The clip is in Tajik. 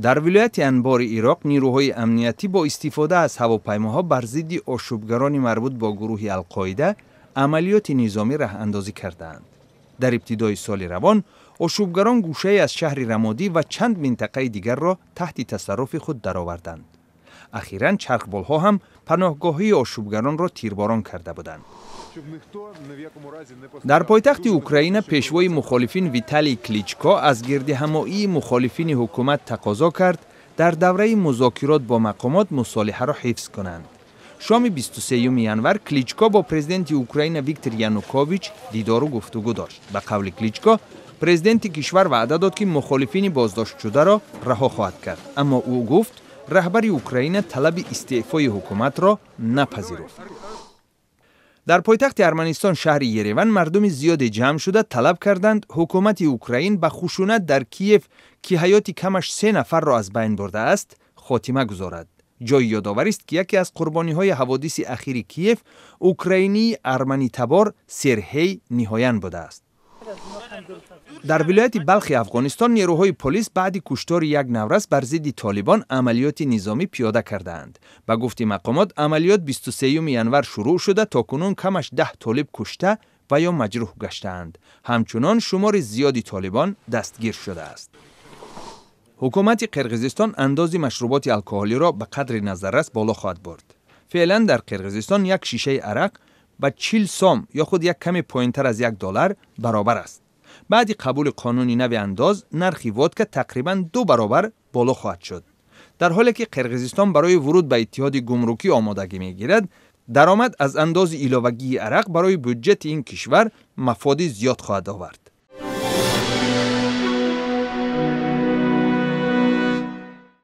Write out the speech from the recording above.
Дар вилояти Анбори Ироқ нирӯҳои амниятӣ бо истифода аз ҳавопаймоҳо бар зидди ошӯбгарони марбут бо гурӯҳи Алқоида амалиёти низомӣ раҳандозӣ кардаанд. Дар ибтидои соли равон ошӯбгарон гӯшае аз шаҳри Рамодӣ ва чанд минтақаи дигарро таҳти тасарруфи худ дароварданд. Ахиран чархболҳо ҳам паноҳгоҳҳои ошӯбгаронро тирборон карда буданд. Дар пойтахти Украина пешвои мухолифин Виталий Кличко аз гирдиҳамоии мухолифини ҳукумат тақозо кард, дар давраи музокирот бо мақомот мусолиҳаро ҳифз кунанд. Шоми 23 январ Кличко бо президенти Украина Виктор Янукович дидору гуфтугӯ дошт. Ба қавли Кличко, президенти кишвар ваъда дод, ки мухолифини боздоштшударо раҳо хоҳад кард, аммо ӯ гуфт, раҳбари Украина талаби истеъфои ҳукуматро напазируфт. Дар пойтахти Арманистон, шаҳри Ереван, мардуми зиёде ҷамъ шуда талаб карданд, ҳукумати Украин ба хушунат дар Киев, ки ҳаёти камаш се нафарро аз байн бурдааст, хотима гузорад. Ҷои ёдоварист, ки яке аз қурбониҳои ҳаводиси ахири Киев украинии арманитабор Серҳей Ниҳоян будааст. Дар вилояти Балхи Афғонистон нерӯҳои полис баъди куштори як наврас бар зидди толибон амалиёти низомӣ пиёда кардаанд. Ба гуфти мақомот, амалиёт 23 январ шурӯъ шуда, то кунун камаш 10 толиб кушта ва ё маҷрӯҳ гаштаанд. Ҳамчунон шумори зиёди толибон дастгир шудааст. Ҳукумати Қирғизистон андози машруботи алкоҳолиро ба қадри назаррас боло хоҳад бурд. Феълан дар Қирғизистон як шишаи арақ ба 40 сом ё худ як каме поинтар аз 1 доллар баробар аст. Баъди қабули қонуни нави андоз нархи водка тақрибан ду баробар боло хоҳад шуд. Дар ҳоле ки Қирғизистон барои вуруд ба иттиҳоди гумрукӣ омодагӣ мегирад, даромад аз андози иловагии арақ барои буҷети ин кишвар мафоди зиёд хоҳад овард.